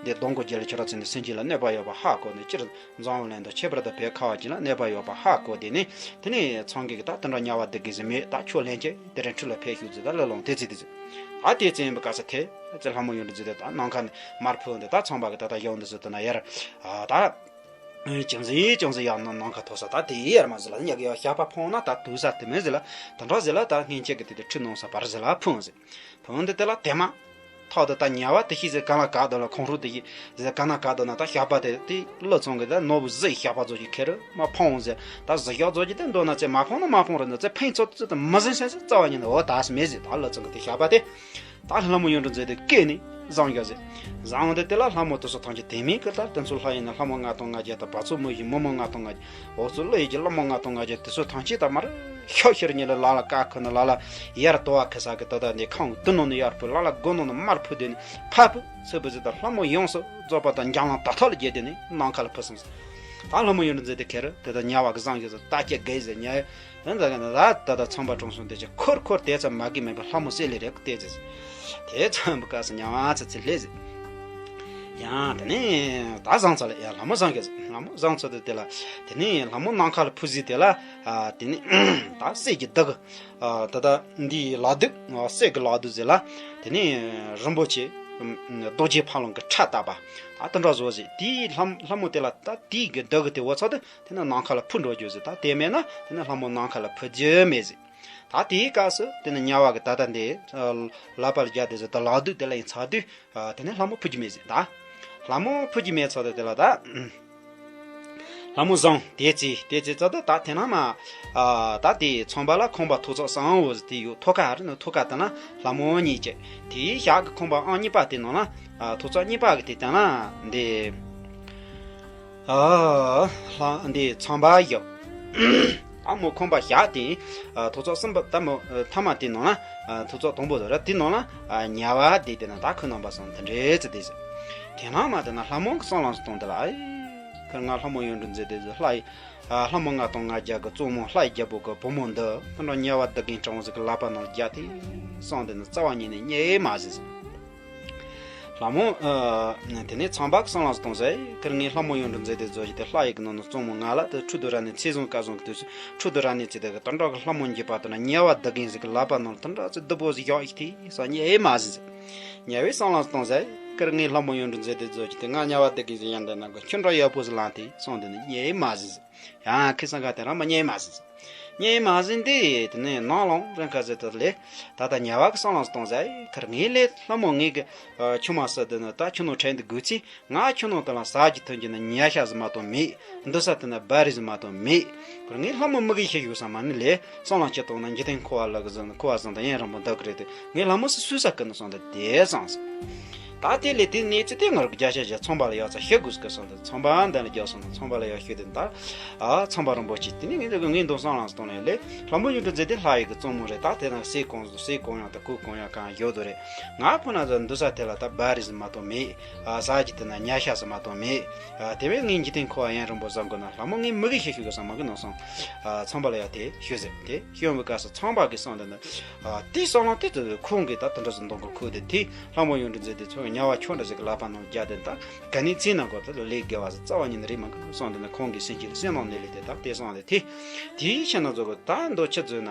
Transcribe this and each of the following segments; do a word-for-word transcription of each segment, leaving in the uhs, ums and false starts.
འདི་སྡོང་པོ་རྒྱལ་ལ་ཁྱོད་རང་ཚོ་ནི་སེམས་ཅན་ལ་གནོད་པ་ཡོད་པ་ཧ་གོ་ནས། སྤྱིར་འཛམ་བུ་གླིང་དུ་ཁྱད་པར་དུ་བོད་ཁ་བ་ཅན་ལ་གནོད་པ་ཡོད་པ་ཧ་གོ། དེ་ནས་དེ་ནས་ཚང་གིས་ད་དེ་འདྲ་དམྱལ་བ་སྡུག་གི་ཟིན་མེད། ད་ཁྱོད་ལན་ཆེ་དེ་རིང་ཁྲི་ལ་ཕེབས་ཤོག་ཟེར། ད་ལ་ལོང་དེ་ཚིག་དེ་ཟེར། ད་དེ་ཙམ་ཡིན་པའི་སྐབས་སུ་དེ་ཚེ་ལྷ་མོ་ཡོངས་འདྲིན་མཛད་དེ་ད་ནམ་མཁའ་ནས་མར་འཕུར་འདི། ད་ཚངས་པ་གི་ད་ལྟ་ཡོང་འདི་ཟེར་དུ་ན་ཡར་ཨ་ད། ཅུང་ཟད་ཅུང་ཟད་ཡར་ནང་ནམ་མཁའ་མཐོ་ས་ད་དེ་ཡར་མར་ཟེར་ལ། ཉག་ཡར་ཞགས་པ་འཕངས་ན་ད་དུས་ས་དེ་མིན་ཟེར་ལ། དེ་འདྲ་ཟེར་ལ། ད་སྔན་ཆད་ཀྱི་དེ་དེ་ཁྲི་ནང་ས་བར་ཟེར་ལ་འཕངས་ཟེར། འཕངས་འདི་དེ་ལ་དེ་མ་ཐག་ཏུ་ད་དམྱལ་བ་དེ་ཤི་ཟེར་ག་ལ་ག་དོ་ལ། ཁོང་ཧྲུལ་དེ་ཤི་ཟེར་ག་ན་ག་དོ་ན། ད་ཞགས་པ་དེ་དེ་ཀླུ་ཚང་གི་ད་ནོར་བུ་གཟི་ཞགས་པ་ཚོ་ཞིག་ཁེར་མ་འཕངས་ཟེར། ད་གཟི་ཞགས་ཚོ་ཞིག་དེ་འདོན་ན་ཚེ་མ་འཕངས་ན་མ་འཕངས་རུང་ན་ཚེ་ཕན་ཚོད་ཚོད་དུ་མི་ཟིན་སེམས་སུ་རྩ་བ་ཉིད་ནས་འོ་ད་སུ་མེད་ཟེར། ད་ཀླུ་ཚང་གི་དེ་ཞགས་པ་དེ། ད་ལྷ་མོ་ཡོངས་འདྲིན་མཛད་དེ་བཀལ་ནས་བཟང་ཡོད་ཟེར། བཟང་འོང་དེ་དེ་ལ་ལྷ་མོ་དེ་ཚོ་ཐམས་ཅད་དེ་མིན་གི་ལྟར་དེ་ཚོ་ལྷ་ཡིན་ན་ལྷ་མོ་ལྔ་སྟོང་ལྔ་བརྒྱ་དང་བ་ཚོ་མོ་བཞི་མོ་མོ་ལྔ་སྟོང་ལྔ་བརྒྱ། འོ་ཚོ་ཀླུ་ཡི་གི་ལྷ་མོ་ལྔ་སྟོང་ལྔ་བརྒྱ་དེ་ཚོ་ཐམས་ཅད་ད་མར་ཤོག་ཤེར་ཉིད་ལ་ལ་ལ་ཀ་ཁུ་ནི་ལ་ལ་ཡར་དོ་བ་ཁི་ས་གི་དོ་ད་ནི་ཁང་དུ་ནོ་ནི་ཡར་ཕུ་ལ་ལ་སྒོ་ནོ་ནི་མར་ཕུ་དེ་ནི་ཕ་ཕུ་ཚུ་བུ་ཟི་ད་ལྷ་མོ་ཡོངས་སུ་རྫོགས་པ་དང་འཇམ་ལང་དག་ཐག་ལ་བརྒྱད་དེ་ནི་ནམ་མཁའ་ལ་འཕུར་སོང་ཟེར། ད་ལྷ་མོ་ཡོངས་འདྲིན་མཛད་དེ་ཁེར་དེ་ད་དམྱལ་བ་གི་བཟང་ཡོད་ཟེར། ད་ཀྱེ་དགའ་ཟེར་ཉལ། ད་ད་ད་ད་ད་ཚངས་པ་དྲུང་སོང་དེ་ཅི་ཁོར་ཁོར་དེ་ཙམ་མ་གི་མེད་པའི་ལྷ་མོ་སེ་ལེ་རེ་ཀུ་དེ་ཟེར། དེ་ཙམ་པའི་སྐབས་སུ་ཉམས་ཚ་ཚི་ལེ་ཟེར། ཡང་དེ་ནས་ད་བཟང་ཚ་ལ་ཡང་ལྷ་མོ་བཟང་གི་ཟེར། ལྷ་མོ་བཟང་ཚ་དེ་དེ་ལ་དེ་ནས་ལྷ་མོ་ནམ་མཁའ་ལ་འཕུར་ཟིན་དེ་ལ་ཨ་དེ་ནས་ད་གསེར་གྱི་གདུགས་ཨ་ད་ད་འདིའི་ལག་གདུགས་ཨ་གསེར་གྱི་ལག་གདུགས་ཟེར་ལ། དེ་ནས་རིན་པོ་ཆེ་རྡོ་རྗེ་ཕ་བོང་གི་ཁྲ་བཏབ་པ་ད་དེ་འདྲ་བཟོ་ཟེར། དེའི་ལྷ་ལྷ་མོ་དེ་ལ་ད་དེའི་གི་གདུགས་དེ་འོ་ཚ་དེ། དེ་ནས་ནམ་མཁའ་ལ་འཕུར་འགྲོ་རྒྱུ་ཟེར། ད་དེ་མེད་ན་དེ་ནས་ལྷ་མོ་ནམ་མཁའ་ལ་འཕུར་རྒྱུ་མེད་ཟེར། ད་དེའི་སྐབས་སུ་དེ་ནས་དམྱལ་བ་གི་ད་ལྟ་འདི་ལག་པ་ལ་རྒྱག་དེ་ཟེར། ད་ལག་གདུགས་དེ་ལ་ཡིན་ཚར་དུས་དེ་ནས་ལྷ་མོ་འཕུར་རྒྱུ་མེད་ཟེར། ད་ལྷ་མོ་འཕུར་རྒྱུ་མེད་ཚར་དུས་དེ་ལ་ད་ལྷ་མོ་བཟང་དེ་ཚེ་དེ་ཚེ་ཚར་དུས་ད་དེ་ན་མ་ད་དེ་ཚངས་པ་ལ་ཁང་པ་ཐོག་བརྩེགས་གསུམ་འོ་ཟེར་དེ་ཡོད། ཐོག་ཁ་རེ་ནི་ཐོག་ཁ་དེ་ན་ལྷ་མོ་གཉིས་བྱས། དེའི་ཞག་གི་ཁང་པ་ཨང་གཉིས་པ་དེ་ནང་ལ་ཐོག་བརྩེགས་གཉིས་པ་གི་དེ་དེ་ན་འདི། ཨ་ལྷ་འདི་ཚངས་པ་བཞག་ཨ་མོ་ཁང་པ་བཞག་སྟེ། ཨ་ཐོག་བརྩེགས་གསུམ་པ་ད་མོ་ཨ་ཐ་མ་དེ་ནང་ལ་ཨ་ཐོག་བརྩེགས་དང་པོ་དེ་ར་དེ་ནང་ལ་ཨ་དམྱལ་བ་དེ་དེ་ན་ད་ཁོ་རྣམ་པ་སོང་དེ་འདྲའི་ཚེ་དེ་ཟེར། དེ་ན་མ་དེ་ན་ལྷ་མོ་གི་སྲང་ལམ་སོང་དེ་ལ་ཨེ་ཁིར་ང་ལྷ་མོ་ཡོངས་འདྲིན་མཛད་དེ་ཟེར། ལྷ་ཡི་ཨ་ལྷ་མོ་ལྔ་སྟོང་ལྔ་བརྒྱ་གི་གཙོ་མོ་ལྷ་ཡི་རྒྱལ་པོ་གི་བུ་མོ་འདི་དེ་འདྲ་དམྱལ་བ་བདུད་རྒན་སྤྲང་བོ་ཟིག་གི་ལག་པ་ནང་ལ་རྒྱག་དེ་སོང་དེ་ན་རྩ་བ་ཉིད་ནས་རྙེད་མ་ཟིན་ཟེར། ལྷ་མོ་ཨ་དེ་ནས་ཚངས་པ་གི་སྲང་ལམ་སོང་ཟེར། ཁིར་ངའི་ལྷ་མོ་ཡོངས་འདྲིན་མཛད་དེ་བཟོ་ཞིག་དེ་ལྷ་ཡི་གི་ནང་ནས་གཙོ་མོ་ང་ལ་དེ་འཕྲོད་དུ་ར་ནས་ཚེ་བཟང་སྐལ་བཟང་གི་དུས་སུ་འཕྲོད་དུ་ར་ནས་ཚེ་དེ་གི་དེ་འདྲ་གི་ལྷ་མོ་འགྱུར་བ་དེ་ན་དམྱལ་བ་བདུད་རྒན་ཟིག་གི་ལག་པ་ནང་ལ་དེ་འདྲ་ཚེ་སྡུག་པོ་ཟིག་བཞག་ཞིག་དེ་སང་རྙེད་མ་ཟིན་ཟེར། དམྱལ་བའི་སྲང་ལམ་སོང་ཟེར། ཁིར་ངའི་ལྷ་མོ་ཡོངས་འདྲིན་མཛད་དེ་བཟོ་ཞིག་དེ་ང་དམྱལ་བ་བདུད་རྒན་ཟིག་ཡང་དེ་ན་གི་ཁྱོད་འདྲ་ཡག་པོ་ཟིག་ལངས་དེ་སང་དེ་ནས་རྙེད་མ་ཟིན་ཟེར། ཡང་ཁི་སང་ག་དེ་རང་མ་རྙེད་མ་ཟིན་ཟེར། རྙེད་མ་ཟིན་དེ་དེ་ནས་ནང་ལོང་རང་ཁ་ཟེར་དེ་ལས་ད་ལྟ་དམྱལ་བ་གི་སྲང་ལམ་སོང་ཟེར། ཁིར་ངའི་ལས་ལྷ་མོ་ངའི་གི་ཆུང་མ་ཟེར་དེ་ནི་ད་ཁྱོད་ནོ་ཁྲེན་དེ་དགོས་ཚེ་ང་ཁྱོད་ནོ་དེ་ལ་ཟ་རྒྱུ་འཐུང་རྒྱུ་ནི་ཉ་ཤ་ཟིག་མ་གཏོགས་མེད། འདུག་ས་དེ་ན་སྦ་རི་ཟིག་མ་གཏོགས་མེད། ཁིར་ངའི་ལྷ་མོ་མི་གི་ཤི་ཞུ་ས་མ་ནི་ལས་སྲང་ལམ་ཅི་གཏོང་ན་འཇིག་རྟེན་འཁོར་བ་ལ་གི་ཟིན་འཁོར་བ་ཟིན་དང་ཡན་རིང་པོ་འདུག་གི་རེད་དེ། ངའི་ལྷ་མོ་སུ་སུས་ས་ཀི་ནི་སོང་དེ་དེ་སང་ཟེར། ད་དེ་ལས་དེ་གནས་ཚུལ་དེ་ང་རུ་རྒྱ་ཤ་ཞིག་ཚངས་པ་ལ་ཡག་ཚ་ཤི་དགོས་ཀི་སོང་དེ་ཚངས་པ་འདི་ལ་རྒྱག་སོང་དེ་ཚངས་པ་ལ་ཡག་ཤི་དེ་ད་ཨ་ཚངས་པ་རིན་པོ་ཆེ་དེ་ནི་ངའི་ངའི་འདུག་སང་ལངས་སོང་ལས་ལས་ལྷ་མོ་ཡོངས་འདྲིན་མཛད་དེ་ལྷ་ཡི་གི་གཙོ་མོ་རེད། ད་དེ་ན་ཟས་གང་ཟོ་ཟས་གང་ཡང་ད་གོས་གང་ཡང་གང་ཡོད་དོ་རེད། ང་ཁོ་ན་ཚོ་འདུག་ས་དེ་ལ་ད་སྦ་རི་ཟིག་མ་གཏོགས་མེད། ཨ་ཟ་རྒྱུ་དེ་ན་ཉ་ཤ་ཟིག་མ་གཏོགས་མེད། ཨ་དེ་བས་ངའི་འཇིག་རྟེན་འཁོར་བ་ཡན་རིང་པོ་བཟང་དགོས་ན་ལྷ་མོ་ངའི་མི་གི་ཤི་ཤི་གི་སང་མ་གི་ནང་སོང་། ཨ་ཚངས་པ་ལ་ཡག་དེ་ཤོད་ཟེར། དེ་ཤོད་པའི་སྐབས་སུ་ཚངས་པ་གི་སང་དེ་ན། ཨ་དེ་སང་ལ་དེ་ཚོ་ཁོང་གི་ད་དེ་འདྲ་ཟིག་འདོང་གི་ཁུག་དེ་དེ་ལྷ་མོ་ཡོངས་འདྲིན་མཛད་དེ་ཚོ་དམྱལ་བ་ཆོ་འདྲ་ཟིག་གི་ལག་པ་ནང་རྒྱག་དེ་ད་ག་ནས་ཚིག་ནང་གོ་ད་ལས་དགེ་བ་ཟིག་རྩ་བ་ཉིད་ནས་རེད་མ་གི་སང་དེ་ན་ཁོང་གི་སེམས་ཅན་གི་སེམས་ནང་ནས་ལས་དེ་ད་དེ་སང་དེ་དེ་དེའི་ཕྱིར་ན་ཚོ་གི་ད་འདོ་ཆེ་ཚོས་ན་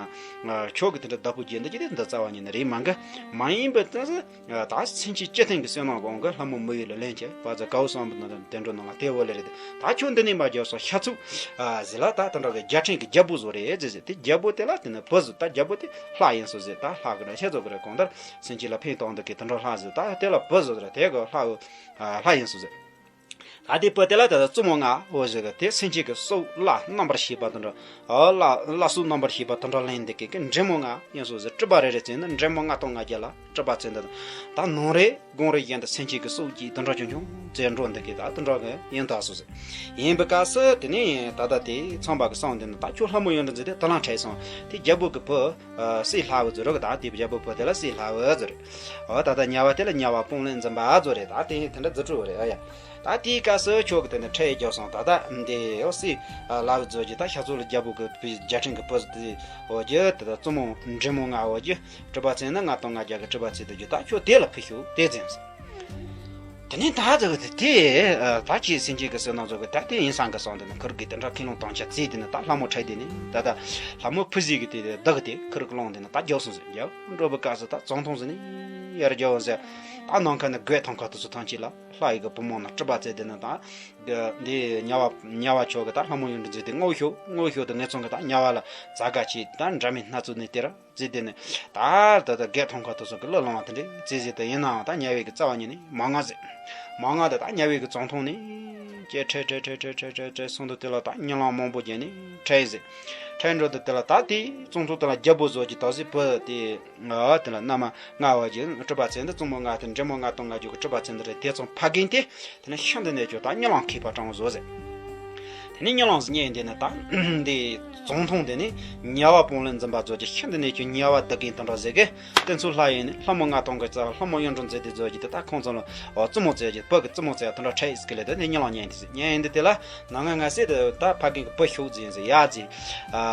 ཆོ་གི་དེ་འདྲ་བདག་པོ་རྒྱན་འདི་ཅི་དེ་འདི་རྩ་བ་ཉིད་ནས་རེད་མ་གི་མ་ཡིན་པའི་ད། ད་སེམས་ཅན་སྤྱི་མཐུན་གྱི་བསོད་ནམས་གོང་གི་ལྷ་མོ་མི་ཡུལ་ལ་ལེན་བྱས་པ་ཚོ་གའུ་བསམ་པ་ན་དེ་འགྲོ་ནང་ལ་དེ་འོ་ལེ་རེད། ད་ཁྱོད་འདི་ནས་མ་རྒྱབ་སོང་ཤ་ཚུགས་ཨ་ཟེར་ལ་ད་དེ་འདྲ་གི་རྒྱལ་ཕྲན་གྱི་རྒྱལ་པོ་བཟོ་རེད་ཟེར་ཟེར། དེ་རྒྱལ་པོ་དེ་ལ་དེ་ནི་བུ་བཟོ་ད་རྒྱལ་པོ་དེ་ལྷ་ཡིན་སོ་ཟེར། ད་ལྷ་གི་ར་ཤ་ཚོ་གི་ར་གང་ལྟར་སེམས་ཅན་ལ་ཕན་གཏོང་འདུག་གི་དེ་འདྲ་ལྷ་ཟེར། ད་དེ་ལ་བུ་བཟོ་ཟེར་དེ་གི་ལྷ་ལྷ་ཡིན་སོ་ཟེར། ད་དེ་བུ་དེ་ལ་ད་ལྟ་བཙུན་མོ་ང་འོ་ཟེར་གི་དེ་སེམས་ཅན་གྱི་སྲོག་བླ་རྣམ་པར་ཤེས་པ་དེ་འདྲ། ཨ་བླ་བླ་སྲོག་རྣམ་པར་ཤེས་པ་དེ་འདྲ་ལེན་འདི་གི་གི་འདྲེ་མོ་ང་ཡིན་སོ་ཟེར། སྤྲུལ་པ་རེ་རེ་བཙལ་ན་འདྲེ་མོ་ལྔ་སྟོང་ལྔ་བརྒྱ་ལ་སྤྲུལ་པ་བཙལ་འདི་ད་ནང་རེ་དགོང་རེ་བཞིན་དུ་སེམས་ཅན་གྱི་སྲོག་གཅིག་དེ་འདྲ་ཆུང་ཆུང་བཙལ་འགྲོ་འདི་གི་ད་དེ་འདྲ་གི་ཡིན་ད་སོ་ཟེར། ཡིན་པའི་སྐབས་སུ་དེ་ནས་ད་ལྟ་དེ་ཚངས་པ་གི་སང་འདི་ནི་ད་ཁྱོད་ལྷ་མོ་ཡོངས་འདྲིན་མཛད་དེ་དེ་ལ་འཕྲད་སོང་། དེ་རྒྱལ་པོ་གི་བུ་སྲས་ལྷ་བུ་ཟེར་རོ་གི་ད་དེ་རྒྱལ་པོ་བུ་དེ་ལ་སྲས་ལྷ་བུ་ཟེར། འོ་ད་ལྟ་དམྱལ་བ་དེ་ལ་དམྱལ་བ་སྤོང་ལེན་འཛིན་པ་ཟེར་རེད། ད་དེ་དེ་འདྲ་རྫུ་འཕྲུལ་རེད། ཨ་ཡ། ད་དེའི་སྐབས་སུ་ཁྱོད་ཀྱི་དེ་ནས་ཁྲལ་རྒྱག་སོང་། ད་ལྟ་འདི་འོ་སྲས་ལ་བུ་མཛོད་ཀྱི་ད་ཤ་ཚུགས་ལ་རྒྱལ་པོ་གི་བུ་རྒྱལ་ཕྲན་གྱི་བུ་དེ་འོ་རྒྱུ་དེ་ད་བཙུན་མོ་འདྲེ་མོ་ང་འོ་རྒྱུ་སྤྲུལ་པ་བཙལ་ན་ལྔ་སྟོང་ལྔ་བརྒྱ་གི་སྤྲུལ་པ་བཙལ་དུ་རྒྱུ་ད་ཁྱོད་དེ་ལ་ཕུལ་ཤོག་དེ་བཙལ་ཟེར། དེ་ནས་ད་ཟེར་གི་དེ་དེ་ད་ཅི་སེམས་ཅན་གྱི་བསོད་ནམས་ཚོགས་གི་ད་དེ་ཡིན་སང་གི་སོང་དེ་ནི་ཁུར་གི་དེ་འདྲ་ཁས་ལོང་དང་ཆ་རྩིས་དེ་ནི་ད་ལྷ་མོ་ཁྲིད་དེ་ནི་ད་ད་ལྷ་མོ་ཕུ་ཟིག་གི་དེ་བདག་གི་དེ་ཁུར་གི་ལོང་དེ་ནི་ད་རྒྱབ་སོང་ཟེར། རྒྱབ་འགྲོ་བའི་སྐབས་སུ་ད་ཙོང་ཐུང་ཟེར་ནི་ཡར་རྒྱབ་ཟེར། ད་ནམ་མཁའ་ནས་རྒོད་ཐང་ཁ་དུ་སུ་ཐང་ཅིག་ལ་ལྷ་ཡི་གི་བུ་མོ་ན་སྤྲུལ་པ་བཙལ་དེ་ནི་ད་འདི་དམྱལ་བ་དམྱལ་བ་ཕྱོགས་གི་ད་ལྷ་མོ་ཡུལ་འདྲ་མཛད་དེ་སྔོན་ཤོག་སྔོན་ཤོག་དེ་ངེད་ཚང་གི་ད་དམྱལ་བ་ལ་ཛ་དགའ་ཆེ་ད་འདྲ་མིན་སྣ་ཚོགས་ནས་དེ་ར། རྩིས་དེ་ནི་ད་ད་ད་རྒད་མཐོང་ཁ་ཐུག་སོགས་ཀྱི་བློས་བླངས་པ་དེ་འདྲའི་རྩིས་གཞི་དེ་ཡིན་ནའང་ད་དམྱལ་བའི་གི་རྩ་བ་ཉིད་ནས་མང་ང་ཟེར། མང་ང་དེ་ད་དམྱལ་བའི་གི་ཙོང་ཐུང་ནི་ཀྱེ་ཁྲེ་ཁྲེ་ཁྲེ་ཁྲེ་ཁྲེ་ཁྲེ་ཁྲེ་སོང་དུ་དེ་ལ་ད་གཉིད་ལམ་མང་པོ་བརྒྱབ་ནས་ཁྲེ་ཟེར། ཁྲེ་འགྲོ་དུ་དེ་ལ་ད་དེ་ཙོང་ཐུང་དེ་ལ་རྒྱལ་པོ་བཟོ་གི་ད་གཟིག་བུ་དེ་ཨ་དེ་ལ་མནའ་མ་མངགས་པ་གི་སྤྲུལ་པ་ཚེ་འདི་བཙུན་མོ་མངགས་ཏེ་འདྲེ་མོ་མངགས་གཏོང་མངགས་རྒྱུ་གི་སྤྲུལ་པ་ཚེ་འདི་རེད། དེ་ཙོང་ཕ་རྒན་དེ། དེ་ནས་ཤིན་ཏུ་ནས་ཀྱང་ད་གཉིད་ལམ་ཁེགས་པ་སྤྲང་བཟོ་ཟེར། དེ་ནས་གཉིད་ལམ་ཟེར་ཉན་དེ་ནི་ད་འདི་ཙོང་ཐུང་དེ་ནི་དམྱལ་བ་སྤོང་ལེན་འཛིན་པ་ཚོ་གི་ཤིན་ཏུ་ནས་ཀྱང་དམྱལ་བ་བདག་གིན་དང་འདྲ་ཟེར་གི། དེ་ཚོ་ལྷ་ཡིན་ནི་ལྷ་མོ་མངགས་གཏོང་གི་རྩ་བ་ལྷ་མོ་གཡུ་འབྲུག་མཛེས་དེ་ཚོ་གི་དེ་ད་ཁོང་ཚོ་ལ་ཨོ་བཙུན་མོ་བཙལ་གི་བུ་གི་བཙུན་མོ་བཙལ་དང་འདྲ་ཁྲེ་ཨིས་ཀི་ལེ་དེ་ནི་གཉིད་ལམ་ཉན་དེ་ཟེར་ཉན་ཡིན་དེ་དེ་ལ་ནང་ང་ང་སེ་དེ་ད་ཕ་རྒན་གི་བུ་ཤུགས་འཛིན་ཟེར་ཡ་འཛིན།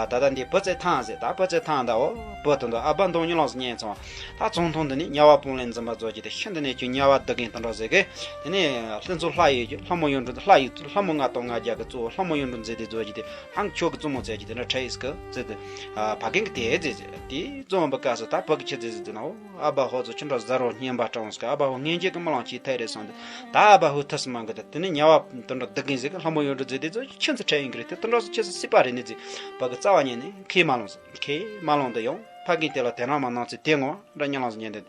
ད་ད་འདི་བུ་བཙལ་ཐང་ཟེར། ད་བུ་བཙལ་ཐང་ད་ཨོ་བུ་དང་དུ་ཨ་བ་འདོང་གཉིད་ལམ་ཟེར་ཉན་ཚང་། ད་ཙོང་ཐུང་འདི་ནི་དམྱལ་བ་སྤོང་ལེན་འཛིན་པ་ཚོ་གི་དེ་ཤིན་ཏུ་ནས་ཀྱང་དམྱལ་བ་བདག་གིན་དང་འདྲ་ཟེར་གི། དེ་ནས་ལྷ་ཚོ་ལྷ་ཡི་ལྷ་མོ་གཡུ་འབྲུག་ལྷ་ཡི་ལྷ་མོ་མངགས་གཏོང་མངགས་རྒྱུ་གི་གཙོ་བོ་ལྷ་མོ་གཡུ་འབྲུག་མཛེས་དེ་ཚོ་གི་དེ་ཧང་ཆོག་གི་བཙུན་མོ་བཙལ་གི་དེ་འདྲ་ཁྲེ་ཨིས་ཀི་ཟེར་དེ། ཕ་རྒན་གི་དེ་ཟེར་ཟེར་དེ་བཙོང་བའི་སྐབས་སུ་ད་བུ་གི་ཆི་ཟེར་ཟེར་ཟེར་ན་ཨོ་ཨ་བ་ཧོ་ཚོ་ཁྱོད་འདྲ་གཟའ་རོ་སྙན་པ་སྤྲང་སྐབས་ཨ་བ་ཧོ་སྙན་རྒྱུ་གི་མི་ལང་ཆེ་ཐལ་རེད་སོང་དེ། ད་ཨ་བ་ཧོ་ཐུགས་སུ་མང་གི་དེ་དེ་ནི་དམྱལ་བ་དང་འདྲ་བདག་གིན་ཟེར་གི་ལྷ་མོ་གཡུ་འབྲུག་མཛེས་དེ་ཚོ་ཁྱོད་ཚོ་ཁྲེ་ཨིན་གི་རེད། དེ་དང་འདྲ་སོ་ཁྱོད་ཚོ་སྲིད་པ་རེད་ནི་ཟེར་བུ་གི་རྩ་བ་ཉིད་ནས་ཁས་མ་ལོང་ཟེར། ཁས་མ་ལོང་དུ་ཡང་ཕ་རྒན་དེ་ལ་དེ་རང་མ་གནང་ཚེ་དེ་ངོ་འདྲ་གཉིད་ལམ་ཟེར་ཉན་དེ།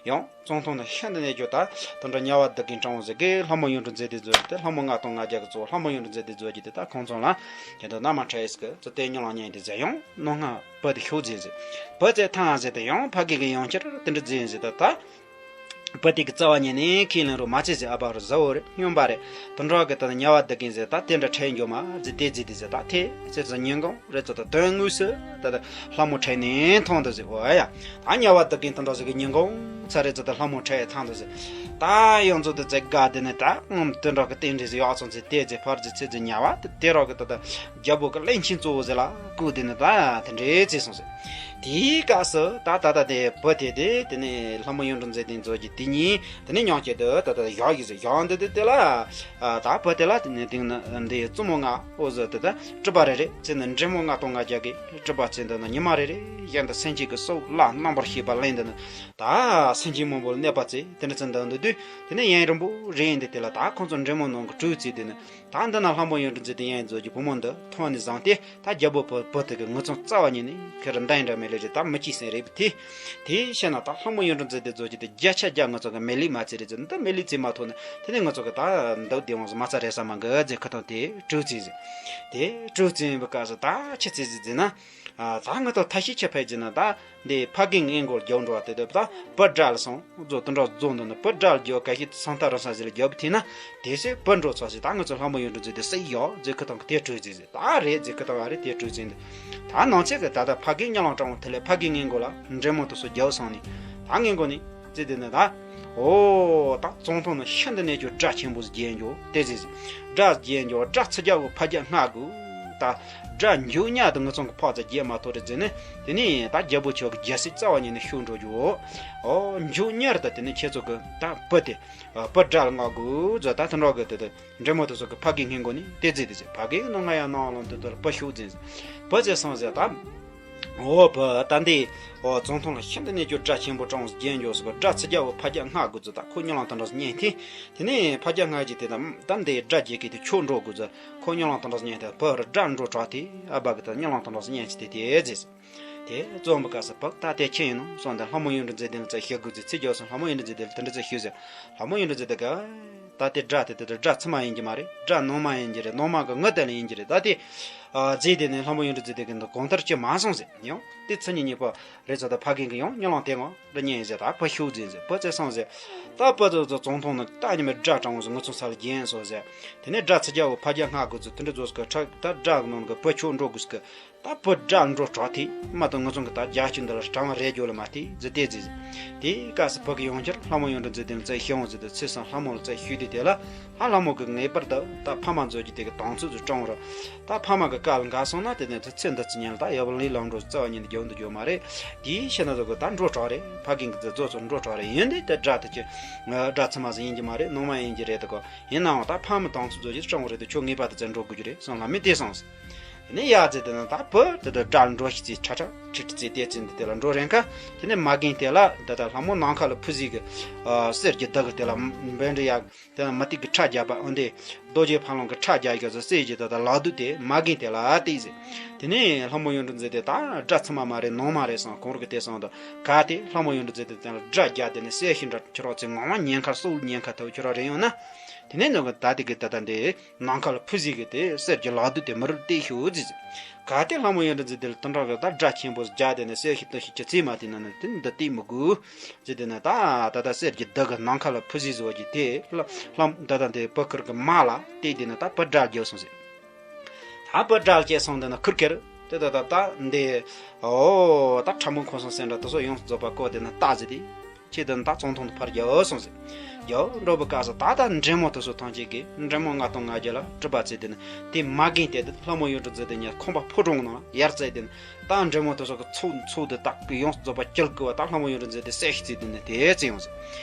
ཡང་ཙོང་ཐུང་ནི་ཤིན་ཏུ་ནས་ཀྱང་ད་དེ་འདྲ་དམྱལ་བ་བདག་གིན་སྤྲང་བོ་ཟེར་གི་ལྷ་མོ་གཡུ་འབྲུག་མཛེས་དེ་ཚོ་གི་དེ་ལྷ་མོ་མངགས་གཏོང་མངགས་རྒྱུ་གི་གཙོ་བོ་ལྷ་མོ་གཡུ་འབྲུག་མཛེས་དེ་ཚོ་གི་དེ་ད་ཁོང་ཚོ་ལ་དེ་འདྲ་མནའ་མ་ཁྲེ་ཨིས་ཀི་ཚོ་དེ་གཉིད་ལམ་ཉན་དེ་ཟེར། ཡང་ནོ་ང་བུ་དེ་ཤུགས་འཛིན་ཟེར། བུ་བཙལ་ཐང་ཟེར་དེ་ཡང་ཕ་རྒན་གི་ཡང་ཁྱེར་དེ་འདྲ་འཛིན་ཟེར། ད་ད་བུ་དེ་གི་རྩ་བ་ཉིད་ནས་ཁས་ལེན་རོགས་མ་བྱེད་ཟེར། ཨ་བ་རུ་གཟའ་བོ་རེད་སྨྱོན་པ་རེད། དུ་འགྲོ་གི་ད་དམྱལ་བ་བདག་གིན་ཟེར། ད་དེ་འདྲ་ཁྲེ་འགྱོ་མ་ཟེར་དེ་ཟེར་དེ་ཟེར། ད་དེ་ཟེར་ཟེར་ཉིན་གང་རེད་ཚོ་ད་དོན་དངོས་སུ་ད་ད་ལྷ་མོ་ཁྲིད་ནས་མཐོང་འདུག་ཟེར། འོ་ཡ་ད་དམྱལ་བ་བདག་གིན་དུ་འགྲོ་ཟེར་གི་ཉིན་གང་ཚ་རེད་ཚོ་ད་ལྷ་མོ་ཁྲིད་ཐང་འདུག་ཟེར། ད་ཡོངས་རྫོགས་དེ་ཚེ་དགའ་དེ་ནས་ད་ངམ་དུ་འགྲོ་གི་རྟེན་འབྲེལ་ཟེར་ཡག་ཚོ་ཚེ་དེ་ཚེ་ཕར་ཚེ་ཚེ་ཚེ་དམྱལ་བ་དེ་དེ་རོགས་གི་ད་ད་རྒྱལ་པོ་གི་བློན་ཆེན་གཙོ་བོ་ཟེར་ལ་བསྐོས་དེ་ནས་ད་དེ་འདྲའི་ཚེ་སོང་ཟེར། དེའི་སྐབས་སུ་ད་ད་ད་དེ་བུ་དེ་དེ་དེ་ནས་ལྷ་མོ་གཡུ་འབྲུག་མཛེས་དེ་ཚོ་གི་དེ་གཉིས་དེ་ནས་མཉམ་གཅིག་ཏུ་ད་ད་བཞག་གི་ཟེར། བཞག་འདི་དེ་དེ་ལ་ད་བུ་དེ་ལ་དེ་ནས་དེ་ནས་འདི་བཙུན་མོ་མངགས། འོ་ཟེར་དེ་ད་སྤྲུལ་པ་རེ་རེ་ཚེ་ནས་འདྲེ་མོ་མངགས་གཏོང་མངགས་རྒྱུ་གི་སྤྲུལ་པ་ཚེ་འདི་ན་ཉི་མ་རེ་རེ་བཞིན་དུ་སེམས་ཅན་གྱི་སྲོག་ལ་རྣམ་པར་ཤེས་པ་ལེན་དེ་ནས་ད་སེམས་ཅན་མང་པོ་ལ་གནོད་པ་བྱེད། དེ་འདྲ་ཚེ་འདི་འདི་དུས་དེ་ནས་ཡུན་རིང་པོ་རེ་ཡིན་དེ་དེ་ལ་ད་ཁོང་ཚོ་འདྲེ་མོ་ནང་གི་སྤྲུལ་ཚེ་དེ་ནས། ད་འདི་ན་ལྷ་མོ་གཡུ་འབྲུག་མཛེས་དེ་ཡན་རྫོགས་ཀྱི་བུ་མོ་འདི་མཐོང་ནས་བཟང་སྟེ་ད་རྒྱལ་པོ་བུ་བུ་དེ་གི་ངུ་ཚང་རྩ་བ་ཉིད་ནས་ཁེར་འདང་འདྲ་མེད་ལེ་རེད། ད་མི་གཅིག་སེམས་རེད་དེ། དེ་བཤད་ན་ད་ལྷ་མོ་གཡུ་འབྲུག་མཛེས་དེ་རྫོགས་ཀྱི་དེ་བརྒྱ་ཆ་བརྒྱ་ངུ་ཚང་གི་མེད་ལེ་མ་ཚད་རེད་ཟེར། འདི་མེད་ལེ་ཚད་མ་ཐོག་ནས་དེ་ནས་ངུ་ཚང་གི་ད་འདུག་དེ་འོང་ཟེར་མ་རྩ་རེད་ས་མ་འགི་ཟེར་ཁུ་ཐང་དེ་སྤྲུལ་རྩིས་ཟེར། དེ་སྤྲུལ་རྩིས་ཡིན་པའི་སྐབས་སུ་ད་ཆི་རྩིས་ཟེར་ཟེར་ན། ད་ངུ་ཐོག་ཐ་ཤི་ཆེ་ཕེ་ཟེར་ན་ད། འདི་ཕ་རྒན་ངའི་མགོར་རྒྱབ་འགྲོ་བ་དེ་དེ་ད་བུ་དགྲ་ལ་སོང་རྫོགས་དུ་འགྲོ་རྫོགས་འདུག་ན་བུ་དགྲ་ལ་རྒྱབ་ག་ཤེད་སང་ཐག་རང་ས་ཟིག་ལ་རྒྱབ་ཐེ་ན། དེ་སེ་བུ་འགྲོ་ཚོ་ཟིག་ད་ང་ཚོ་ལྷ་མོ་གཡུ་འབྲུག་མཛེས་དེ་སེ་ཡོད་ཟེར་ཁུ་ཐང་གི་དེ་སྤྲུལ་རྩིས་ཟིག་ད་རེད་ཟེར་ཁུ་ཐང་ཨ་རེད་དེ་སྤྲུལ་རྩིས་འདི། ད་ནང་ཆེ་གི་ད་ད་ཕ་རྒན་གཉིད་ལམ་སྤྲང་བོ་དེ་ལས་ཕ་རྒན་ངའི་མགོ་ལ་འདྲེ་མོ་དེ་སོ་རྒྱབ་སོང་ནི། ད་ངའི་མགོ་ནི་རྩིས་དེ་ནི་ད། ཨོ་ད་ཙོང་ཐུང་ནི་ཤིན་ཏུ་ནས་ཀྱང་དགྲ་ཆེན་པོ་ཟིག་རྒྱལ་འགྱོ་དེ་ཟིག་ཟིག་དགྲ་རྒྱལ་འགྱོ་དགྲ་ཚི་རྒྱ་བོ་ཕ་རྒྱ་སྔ་དགོས་ད། དགྲ་མཇུག་ཉག་ཏུ་ངུ་ཚང་གི་ཕག་ཚ་རྒྱལ་མ་ཐོག་རེ་ཟེར་ནས། དེ་ནས་ད་རྒྱལ་པོ་ཆོག་གི་རྒྱལ་སྲིད་རྩ་བ་ཉིད་ནས་ཤུགས་འགྲོ་རྒྱུ། ཨོ་མཇུག་ཉར་ད་དེ་ནས་ཁྱེད་ཚོ་གི་ད་བུ་དེ། བུ་དགྲ་ལ་མངགས་དགོས་ཟེར་ད་དེ་འགྲོ་གི་དེ་དེ་འདྲེ་མོ་དེ་ཚོ་གི་ཕ་རྒན་སྔས་མགོ་ནས་དེ་རྩིས་དེ་ཟེར། ཕ་རྒན་ནང་ང་ཡང་ནང་ལོང་དེ་དེ་ལ་བུ་ཤུགས་འཛིན་ཟེར། བུ་ཟེར་སོང་ཟེར་ད། ཨོ་བུ་ད་འདི། ཨོ་ཙོང་ཐུང་ལ་ཤིན་ཏུ་ནས་ཀྱང་དགྲ་ཆེན་པོ་སྤྲང་བོ་རྒྱལ་འགྱོ་ཟེར་གི་དགྲ་ཚི་རྒྱ་བོ་ཕ་རྒྱ་སྔ་དགོས་ཟེར་ད་ཁོ་གཉིད་ལམ་དེ་འདྲ་ཟེར་ཉན་ཐེ། དེ་ནས་ཕ་རྒྱ་སྔ་གྱི་དེ་ད་ད་འདི་དགྲ་རྒྱལ་གི་དེ་ཆོག་འགྲོ་དགོས་ཟེར། ཁོ་གཉིད་ལམ་དང་འདྲ་ཉན་དེ་བུ་རུ་དགྲ་འགྲོ་དྲག་དེ་ཨ་བ་གི་དང་གཉིད་ལམ་དང་འདྲ་ཉན་ཅི་དེ་དེ་ཟེར། དེ་རྩོམ་པ་ག་ས་བག་ད་དེ་ཁྱེད་ཡིན་ནོ་སོང་དེ་ལྷ་མོ་གཡུ་འབྲུག་མཛེས་དེ་ལ་ཚ་ཤེས་དགོས་ཚེ་ཚེ་རྒྱག་སོང་ལྷ་མོ་གཡུ་འབྲུག་མཛེས་དེ་ལ་དེ་འདྲ་ཚ་ཤེས་ཟེར། ལྷ་མོ་གཡུ་འབྲུག་མཛེས་དེ་ག་ད་དེ་དགྲ་དེ་དེ་དགྲ་ཚི་མ་ཡིན་གྱི་མ་རེད། དགྲ་ནང་མ་ཡིན་གྱི་རེད། ནང་མ་གི་ངུ་དེ་ལ་ཡིན་གྱི་རེད། ད་དེ་རྫས་དེ་ནས་ལྷ་མོ་གཡུ་འབྲུག་མཛེས་དེ་གི་འདི་གང་ལྟར་ཅི་མ་སོང་ཟེར་ཡང་དེ་ཚི་ཉིན་གཉིས་པ་རེད་ཚ་ད་ཕ་རྒན་གི་ཡང་གཉིད་ལམ་དེ་ངོ་འདྲ་ཉན་ཟེར་ད་བུ་ཤུགས་འཛིན་ཟེར་བུ་ཚེ་སོང་ཟེར། ད་བུ་དེ་ཚོ་ཙོང་ཐུང་ནི་ད་ཉི་མའི་དགྲ་སྤྲང་བོ་ཟེར་ངུ་ཚང་ས་ལ་རྒྱན་སོང་ཟེར། དེ་ནས་དགྲ་ཚི་རྒྱ་བོ་ཕ་རྒྱ་སྔ་དགོས་ཚུལ་དེ་འདྲ་བཟོ་ཟེར་གི་ཁྲག་ད་དགྲ་གི་ནང་གི་བུ་ཆོག་འགྲོ་དགོས་ཟེར་གི། ད་བུ་དགྲ་འགྲོ་དྲག་ཐེ་མ་དང་ངུ་ཚང་གི་ད་རྒྱ་ཆུ་འདི་ལ་སྐྲང་བ་རེ་རྒྱོ་ལ་མ་ཐེ་ཟི་ཏེ་ཟི་ཟི། དེའི་སྐབས་སུ་བུ་གི་ཡོང་ཁྱེར་ལྷ་མོ་ཡོན་ཏན་ཟི་དེ་ལ་བཙལ་ཤི་འོང་ཟི་དེ་ཚེ་སང་ལྷ་མོ་ལ་བཙལ་ཤུ་དེ་དེ་ལ་ཧ་ལྷ་མོ་གི་ངེས་པར་དུ་ད་ཕ་མ་མཛོད་ཀྱི་དེ་གི་དང་ཚོད་དུ་སྐྲང་བ་ར། ད་ཕ་མ་གི་བཀའ་ལ་འགལ་སོང་ན་དེ་ནས་ཚེ་འདི་ཚེ་ཉིན་ལ་ད་ཡབ་ལི་ལང་འགྲོ་རྩ་བ་ཉིད་དུ་རྒྱུན་དུ་རྒྱུ་མ་རེད། དེའི་ཕྱི་ན་ཟོ་གི་ད་འགྲོ་དྲག་རེད། ཕ་རྒན་གི་ཚེ་རྫོགས་ཚོ་འགྲོ་དྲག་རེད། ཡིན་དེ་ད་དགྲ་དེ་ཀྱི་དགྲ་ཚི་མ་ཟི་ཡིན་གྱི་མ་རེད། ནང་མ་ཡིན་གྱི་རེད་དེ་གོ། ཡིན་ནའང་ད་ཕ་མི་དང་ཚོ་ཚོ་ཡིད་སྤྲང་བོ་རེད་དེ་ཁྱོད་ངེས་པར་དུ་བཙལ་འགྲོ་དགོས་ཀྱི་རེད་སོང་ལ་མི་དེ་སོང་ཟེར། དེ་ནས་ཡ་ཟེར་དེ་ན་ད་བུ་དེ་དག་དགྲ་ལ་འགྲོ་ཤི་ཚེ་ཁྲ་ཁྲ་ཁྲི་ཁྲི་ཚེ་དེ་ཚེ་འདི་དེ་ལ་འགྲོ་རན་ཁ། དེ་ནས་མ་རྒན་དེ་ལ་ད་ད་ལྷ་མོ་ནམ་མཁའ་ལ་འཕུར་ཟེར་གི་གསེར་གྱི་གདུགས་གི་དེ་ལ་འབེན་འདྲི་ཡག་དེ་ན་མ་ཏིག་གི་ཁྲ་རྒྱབ་པ་འོན་ཏེ་རྡོ་རྗེ་ཕ་ལོང་གི་ཁྲ་རྒྱག་ཡོད་ཟེར་གསེར་གྱི་ད་ད་ལག་གདུབ་དེ་མ་རྒན་དེ་ལ་སྟེར་ཟེར། དེ་ནས་ལྷ་མོ་ཡོན་ཏན་མཛེས་དེ་ད་དགྲ་ཚི་མ་མ་རེད་ནང་མ་རེད་སོང་གོང་རུ་གི་དེ་སོང་དུ་ག་དེ་ལྷ་མོ་ཡོན་ཏན་མཛེས་དེ་དེ་ལ་དགྲ་རྒྱག་དེ་ནས་གསེར་ཞིང་འདྲ་ཁྱོད་རོགས་ཚེ་ངོ་མ་ཉེན་ཁ་སྲོག་ཉེན་ཁ་ཐོབ་ཁྱོད་རོགས་རེ་ཡོང་ན། དེ་ནས་ནོ་གི་ད་དེ་གི་ད་ད་འདི། ནམ་མཁའ་ལ་འཕུར་ཟེར་གི་དེ་གསེར་གྱི་ལག་གདུབ་དེ་མི་རུ་སྟེར་ཤོག་ཟེར། ག་དེ་ལྷ་མོ་ཡོན་ཏན་མཛེས་དེ་ལ་དོན་དག་གི་ད་དགྲ་ཆེན་པོ་རྒྱ་དེ་ནས་གསེར་ཞིག་ཏུ་ཞིག་ཅི་ཚེ་མ་དེ་ན་ནི་དེ་འདི་སྟེར་མི་དགོས། ཟེར་དེ་ན་ད་ད་ད་གསེར་གྱི་གདུགས་གི་ནམ་མཁའ་ལ་འཕུར་ཟེར་བཟོ་གི་དེ་ལྷ་ལྷ་ད་ད་དེ་བུ་ཁུར་གི་མ་ལ་སྟེར་དེ་ན་ད་བུ་དགྲ་རྒྱལ་སོང་ཟེར། ད་བུ་དགྲ་རྒྱལ་སོང་དེ་ན་ཁུར་ཁེར་དེ་ད་ད་ད་འདི་ཨོ་ད་ཁྲ་མོ་ཁོ་སོང་སེང་འདྲ་དེ་ཚོ་ཡོངས་རྫོགས་པ་བཀོད་དེ་ན་ལྟ་ཟེར་དེ། ཁྱེད་དེ་ད་ཚོང་ཐོང་དུ་ཕར་རྒྱག་སོང་ཟེར། རྒྱག་འགྲོ་བའི་སྐབས་སུ་ད་ལྟ་འདྲེ་མོ་དེ་ཚོ་ཐམས་ཅད་ཀྱིས་འདྲེ་མོ་ལྔ་སྟོང་ལྔ་བརྒྱ་ལ་སྒྲུབ་པ་བྱས་ཏེ་ནི་དེ་མ་རྒན་དེ་དེ་ལྷ་མོ་ཡོན་ཏན་མཛེས་དེ་ཉལ་ཁང་པ་ཕོ་བྲང་ནང་ཡར་བཙལ་ཏེ་ནི་ད་འདྲེ་མོ་དེ་ཚོ་གི་ཚོགས་ཚོགས་དེ་དག་གི་ཡོངས་རྫོགས་པ་སྐྱིལ་བཀོད་པ་ད་ལྷ་མོ་ཡོན་ཏན་མཛེས་དེ་གསལ་ཞིག་བརྩིས་ཏེ་ནི་དེ་བརྩིས་ཡོང་ཟེར།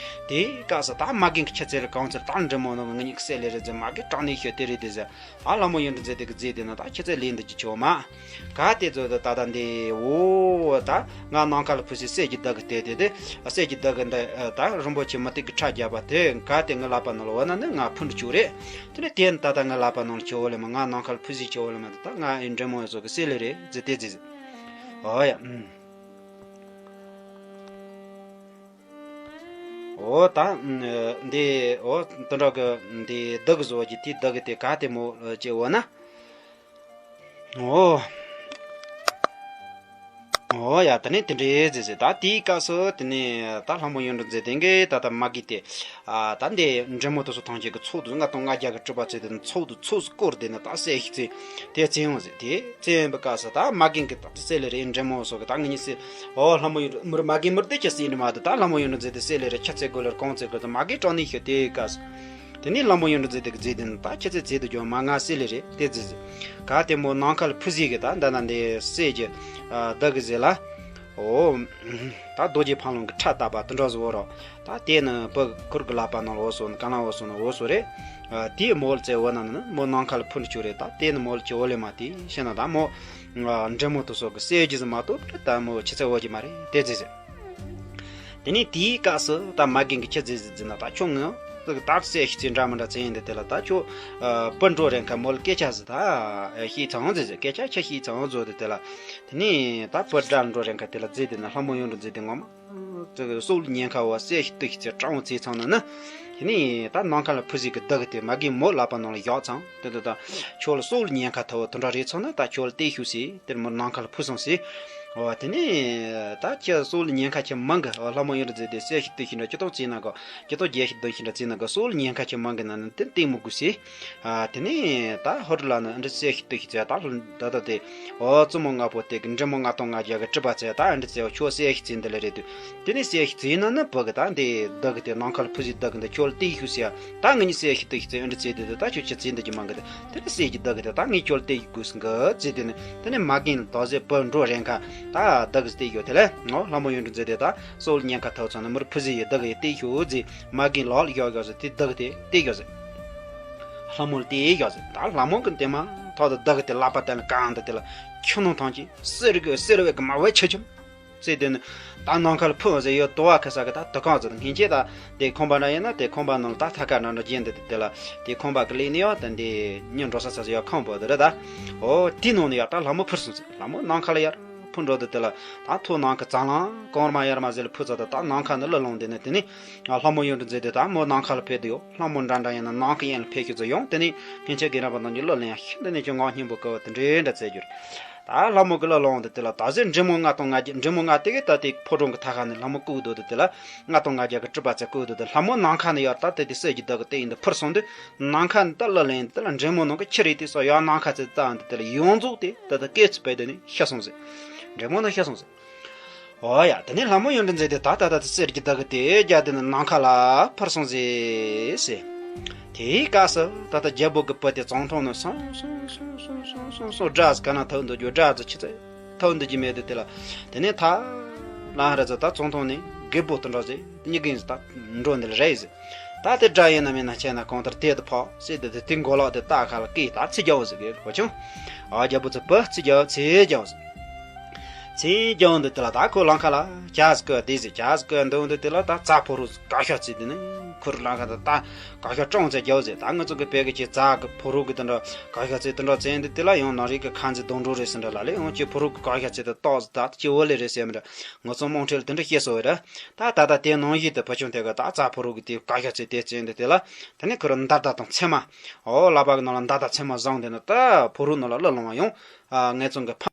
དེའི་སྐབས་སུ་ད་མ་རྒན་གྱི་ཁྱི་ཚེ་ལ་གང་ཚེ་ད་འདྲེ་མོ་ནང་ངེད་གཉིས་ཀྱི་སྲས་ལས་རེད་ཟེར། མ་རྒན་དྲང་གནས་ཤོད་དེ་རེད་དེ་ཟེར། ད་ལྷ་མོ་ཡོན་ཏན་མཛེས་དེ་གི་རྗེས་དེ་ན་ད་ཁྱི་ཚེ་ལས་འདི་ཀྱི་ཆོག་མ། ག་དེ་ཚོ་ད་ད་ད་འདི་འོ་ད་ང་ནམ་མཁའ་ལ་འཕུར་ཞིང་གསེར་གྱི་གདུགས་ཀྱི་དེ་དེ་དེ་གསེར་གྱི་གདུགས་ཀྱི་འདི་ད་རིན་པོ་ཆེ་མུ་ཏིག་གི་ཁྲ་རྒྱབ་པ་དེ་ག་དེ་ངའི་ལག་པ་ནང་ལ་འོ་ན་ནི་ང་ཕུལ་འགྲོ་ཆོག་རེད། དེ་ནས་དེ་ད་ད་ངའི་ལག་པ་ནང་ལ་ཁྱོད་འོ་ལེ་མ་ང་ནམ་མཁའ་ལ་འཕུར་ཞིང་ཁྱོད་འོ་ལེ་མ་ད་ད་ང་ཨེ་འདྲེ་མོ་ཡོད་ཚོ་གི་སྲས་ལས་རེད་ཟེར་དེ་ཟེར་ཟེར། འོ་ཡ་ཨུམ། འོ་ད་འདི་འོ་དེ་འདྲ་གི་འདི་གདུགས་ཀྱི་བཟོ་གི་དེ་གདུགས་ཀྱི་དེ་ག་དེ་མོ་ཅེ་འོ་ན། ཨོ། ཨོ་ཡ་ད་ནི་དེ་འདྲའི་ཟེར་ཟེར་ད་དེའི་སྐབས་སུ་དེ་ནས་ད་ལྷ་མོ་ཡོན་ཏན་མཛེས་དེ་གིས་ད་ད་མ་གི་དེ་ཨ་ད་འདི་འདྲེ་མོ་དེ་ཚོ་ཐམས་ཅད་ཀྱི་ཚོགས་དུ་ལྔ་སྟོང་ལྔ་བརྒྱ་གི་སྤྲུལ་པ་ཚོས་དེ་ཚོགས་དུ་ཚོགས་སུ་བསྐོར་དེ་ནི་ད་གསལ་ཞིག་ཚེ་དེ་བཙན་ཡོང་ཟེར། དེ་བཙན་ཡོང་པའི་སྐབས་སུ་ད་མ་རྒན་གྱི་ད་གསལ་ལེ་རེད། འདྲེ་མོ་སོགས་ཀྱི་ད་ངེད་གཉིས་སྲས་ཨོ་ལྷ་མོ་ཡོན་ཏན་མུར་མ་རྒན་མུར་དེ་ཁྱེད་སྲས་འདྲེ་མ་དེ་ད་ལྷ་མོ་ཡོན་ཏན་མཛེས་དེ་གསལ་ལེ་རེད། ཁྱེད་ཚེ་དགོས་ལེར་གང་ཚེ་དགོས་དེ་མ་གི་དྲང་ནས་ཤོད་དེའི་སྐབས་སུ། དེ་ནས་ལྷ་མོ་ཡོན་ཏན་མཛེས་དེ་གི་རྗེས་དེ་ནི་ད་ཁྱེད་ཚོས་རྗེས་དུ་འཇོག་མ་ང་སྲས་ལེ་རེད་དེ་རྗེས་ག་དེ་མོ་ནམ་མཁའ་ལ་འཕུར་ཟེར་གི་ད་འདི་ན་འདི་སྲས་ཀྱི་བདག་གི་རྗེས་ལ། ཨོ། ད་རྡོ་རྗེ་ཕ་ལོང་གི་ཁྲ་བཏབ་པ་དེ་འདྲ་བཟོ་བོ་རོ། ད་དེ་ནི་བུ་ཁུར་གི་ལག་པ་ནང་ལ་འོ་སོ་ནི་ག་ལ་འོ་སོ་ནི་འོ་སོ་རེད། དེའི་མོ་ལ་བཙལ་འོ་ན་ནི་མོ་ནམ་མཁའ་ལ་འཕུར་འདི་ཆོག་རེད། ད་དེ་ནི་མོ་ལ་ཁྱེད་འོ་ལེ་མ་དེ་ཤེས་ན་ད་མོ། འདྲེ་མོ་དེ་སོགས་ཀྱི་སྲས་ཀྱི་ཟིན་མ་གཏོགས་ད་མོ་ཁྱེད་ཚོས་འོ་གི་མ་རེད་དེ་རྗེས་ཟེར། དེ་ནས་དེའི་སྐབས་སུ་ད་མ་རྒན་གྱིས་ཁྱེད་ཚོས་ཟེར་ཟེར་ན་ད་ཁྱོད་ངོ་ཙིག་ད་གསལ་ཞིག་ཚེ་འདྲ་མི་འདྲ་ཚེ་ཡིན་འདི་དེ་ལ་ད་ཁྱོད་བུ་འགྲོ་རན་ཁ་མོ་ལ་སྐད་ཆ་ཟེར་ད་ཤེས་ཚང་ཟེར་ཟེར། སྐད་ཆ་ཁྱེད་ཤེས་ཚང་བཟོ་དེ་དེ་ལ་དེ་ནས་ད་བུ་དགྲ་འགྲོ་རན་ཁ་དེ་ལ་རྗེས་དེ་ན་ལྷ་མོ་ཡོན་ཏན་མཛེས་དེ་ངོ་མ་ཙིག་སྲོག་ལ་ཉེན་ཁ་བ་གསལ་ཞིག་ཏུ་ཞིག་ཚེ་སྐྲག་འོང་ཚེ་ཚང་ན་ནི་དེ་ནས་ད་ནམ་མཁའ་ལ་འཕུར་ཟེར་གི་བདག་གི་དེ་མ་རྒན་མོ་ལག་པ་ནང་ལ་བཞག་ཚང་དེ་དེ་ད་ཁྱོད་ལ་སྲོག་ལ་ཉེན་ཁ་ཐོབ་བ་དེ་འདྲ་རེད་ཚང་ན་ད་ཁྱོད་ལ་སྟེར་ཤོག་ཟེར། དེར་མོ་ནམ་མཁའ་ལ་འཕུར་སོང་ཟེར། འོ་དེ་ནས་ད་ཁྱེད་སྲོག་ལ་ཉེན་ཁ་ཆེ་མང་གི། འོ་ལྷ་མོ་ཡོན་ཏན་མཛེས་དེ་གསལ་ཞིག་ཏུ་ཞིག་འདྲ་ཅི་ཏོག་ཙེ་ན་གོ་ཅི་ཏོག་རྒྱལ་ཞིག་ཏུ་ཞིག་འདྲ་ཙེ་ན་གོ་སྲོག་ལ་ཉེན་ཁ་ཆེ་མང་གི་ན་ནི་དེ་སྟེར་མི་དགོས་ཟེར། ཨ་དེ་ནས་ད་ཧོར་ལ་ནི་འདི་གསལ་ཞིག་ཏུ་ཞིག་ཚེ་ད་ད་ད་དེ་འོ་བཙུན་མོ་ལྔ་པོ་དེ་གི་འདྲེ་མོ་ལྔ་སྟོང་ལྔ་བརྒྱ་གི་སྤྲུལ་པ་ཚེ་ད་འདི་ཚེ་འོ་ཁྱོད་གསལ་ཞིག་ཚེ་འདི་ལ་རེད་དུས་དེ་ནས་གསལ་ཞིག་ཚེ་ན་ནི་བུ་གི་ད་འདི་བདག་གི་དེ་ནམ་མཁའ་ལ་འཕུར་ཞིག་བདག་གི་འདི་ཁྱོད་ལ་སྟེར་ཤོག་ཟེར། ད་ངེད་གཉིས་གསལ་ཞིག་ཏུ་ཞིག་ཚེ་འདི་ཚེ་དེ་དེ་ད་ཁྱོད་ཁྱེད་ཚེ་འདི་ཀྱི་མང་གི་དེ་དེ་ནས་གསལ་ཞིག་བདག་གི་དེ་ད་ངས་ཁྱོད་ལ་སྟེར་ཞིག་དགོས་སུ་འགི་ཚེ་དེ་ནས་དེ་ནས་མ་རྒན་ལ་དོགས་ཟེར་བུ་འགྲོ་རན་ཁ་ད་བདག་གི་སྟེར་ཤོག་དེ་ལས་ངོ་ལྷ་མོ་ཡོན་ཏན་མཛེས་དེ་ད་སྲོག་ལ་ཉེན་ཁ་ཐོབ་ཚང་ན་མུར་འཕུར་ཟེར་ཡི་བདག་གི་སྟེར་ཤོག་ཟེར། མ་རྒན་ལག་ལ་ཡོག་ཡོག་ཟེར་དེ་བདག་གི་དེ་སྟེར་ཤོག་ཟེར། ལྷ་མོ་ལ་དེ་ཡོད་ཟེར། ད་ལྷ་མོ་གི་དེ་མ་ཐོག་ཏུ་བདག་གི་དེ་ལག་པ་དེ་ལ་གང་དུ་དེ་ལ་ཁྱོད་ནང་ཐང་གི་གསེར་གི་གསེར་བའི་གི་མ་བའི་ཆེ་ཆུང་ཟེར་དེ་ནི་ད་ནམ་མཁའ་ལ་འཕུར་བ་ཟེར་ཡོད་དོ་བ་ཁ་ས་གི་ད་དུ་གང་ཟེར་སྔན་ཆད་ད་དེ་ཁང་པ་འདྲ་ཡིན་ན་དེ་ཁང་པ་ནང་ལ་ད་ཐ་ཀ་འདྲ་འདྲ་རྒྱན་དེ་དེ་ལ་དེ་ཁང་པ་གི་ལས་ནི་ཡོད་ད་འདི་ཉིན་འགྲོ་ས་ས་ཟེར་ཡོད་ཁང་པོ་དེ་རེད་ད། ཨོ་དེ་ནང་ནས་ཡོད་ད་ལྷ་མོ་འཕུར་སོང་ཟེར། ལྷ་མོ་ནམ་མཁའ་ལ་ཡར་འཕུར་འགྲོ་དུས་དེ་ལ་ད་ཐོག་ནམ་མཁའ་གཙང་ལང་གོང་མ་ཡར་མ་ཟེར་ལ་འཕུར་ཚར་དུས་ད་ནམ་མཁའ་ནི་གླུ་ལངས་དེ་ནི་དེ་ནི་ལྷ་མོ་ཡོན་ཏན་མཛེས་དེ་ད་མོ་ནམ་མཁའ་ལ་ཕེབས་དུ་ཡོད། ལྷ་མོ་འདྲ་འདྲ་ཡིན་ན་ནམ་མཁའ་ཡན་ལ་ཕེབས་ཤིག་ཚོ་ཡོང་དེ་ནི་སྔན་ཆད་རྒན་རབས་པ་རྣམས་ཀྱི་གླུ་ལེན་ཡང་ཤིན་ཏུ་ནས་ཀྱང་ངག་སྙན་པོ་དཀའ་བ་དེ་འདྲའི་འདྲ་བཙལ་རྒྱུ་རེད། ད་ལྷ་མོ་གི་ལ་ལོང་དུ་དེ་ལ་ད་ཟེར་འདྲེ་མོ་ལྔ་སྟོང་ལྔ་བརྒྱ། འདྲེ་མོ་ལྔ་དེ་གི་ད་དེ་ཕོ་བྲང་གི་ཐ་ཁ་ནས་ལྷ་མོ་བཀུག་འདུག་དུ་དེ་ལ་ལྔ་སྟོང་ལྔ་བརྒྱ་གི་སྤྲུལ་པ་ཚེ་བཀུག་འདུག་དུ་ལྷ་མོ་ནམ་མཁའ་ནས་ཡར་ད་དེ་དེ་གསེར་གྱི་བདག་གི་སྟེང་དུ་འཕུར་སོང་དུས་ནམ་མཁའ་ནས་ད་ལ་ལེན་དུ་དེ་ལ་འདྲེ་མོ་ནང་གི་ཁྱི་རིགས་དེ་སོགས་ཡར་ནམ་མཁའ་ཚེ་བཙའ་འདུག་དེ་ལ་ཡོངས་རྫོགས་དེ་ད་ད་སྐད་ཚུ་བས་དེ་ནས་ཤི་སོང་ཟེར། འདྲེ་མོ་ནང་ཤི་སོང་ཟེར། ཨོ་ཡ། དེ་ནས་ལྷ་མོ་ཡོན་ཏན་མཛེས་དེ་ད་ད་ད་གསེར་གྱི་བདག་གི་དེ་རྒྱ་དེ་ནི་ནམ་མཁའ་ལ་འཕུར་སོང་ཟེར་ཟེར། དེའི་སྐབས་སུ་ད་ལྟ་རྒྱལ་པོ་གི་བུ་དེ་ཙོང་ཐུང་ནི་སོང་སོང་སོང་སོང་སོང་སོང་སྒྲ་ཟིག་ག་ན་ཐོན་འདུག་རྒྱུ་སྒྲ་ཟིག་ཆི་ཚེ་ཐོན་འདུག་རྒྱུ་མེད་དེ་དེ་ལ། དེ་ནས་ཐ་ལ་ཧ་ར་ཟིག་ད་ཙོང་ཐུང་ནི་རྒད་པོ་དེ་འདྲ་ཟིག་གཉིས་ཀྱིས་ད་འགྲོ་འདི་ལ་རེད་ཟིག་ད་དེ་དགྲ་ཡིན་ན་མིན་ན་ཆེ་ན་གང་ལྟར་དེ་དུ་ཕོག་སྲིད་དེ་དེ་དེ་མགོ་ལོག་དེ་ལྟ་ཁ་ལ་ཀི་ད་ཚི་རྒྱ་བོ་ཟིག་གི་གོ་ཆུང་། ཨ་རྒྱལ་པོ་ཚོ་བུ་ཚི་རྒྱ་བོ་ཚི་རྒྱ་བོ་ཟིག་ཚིག་རྒྱང་འདི་དེ་ལ་ད་ཁོ་ལང་ཁ་ལ་ཇ་ཟིག་གི་དེ་ཟིག་ཇ་ཟིག་གི་འདུག་འདི་དེ་ལ་ད་རྩྭ་ཕོ་རུ་ག་ཤ་ཚིག་དེ་ནི་ཁུར་ལང་ཁ་ད་ད་ག་ཤ་ཀྲོང་ཚེ་རྒྱག་ཟེར། ད་ང་ཚོ་གི་བལ་གི་ཅི་རྩྭ་གི་ཕོ་རུ་གི་དེ་འདྲ་ག་ཤ་ཚིག་དེ་འདྲ་ཚེ་འདི་དེ་ལ་ཡང་ནང་རིག་གི་ཁ་འཛིན་སྡོང་གྲོ་རེད་ཟེར་འདྲ་ལ་ལས་ཡང་ཅི་ཕོ་རུ་གི་ག་ཤ་ཚིག་དེ་ཏོག་ཟིག་ད་ཅི་འོ་ལེ་རེད་ཟེར་མི་འདྲ། ང་ཚོ་དམངས་ཁྲོད་ལ་དེ་འདྲ་བཤད་སོ་བས་ར། ད་ད་ད་དེ་ནང་བཞིན་དུ་ཕ་ཆུང་དེ་ག་ད་རྩྭ་ཕོ་རུ་གི་དེ་ག་ཤ་ཚིག་དེ་ཚེ་འདི་དེ་ལ་དེ་ནི་ཁུར་མདའ་དང་མཚན་མ། ཨོ་ལག་པ་གི་ནང་ལ་མདའ་དང་མཚན་མ་བཟུང་དེ་ནི་ད་ཕོ་རུ་ནང་ལ་གླུ་ལོང་བ་ཡང་ངེད་ཚང་གི་ཕ།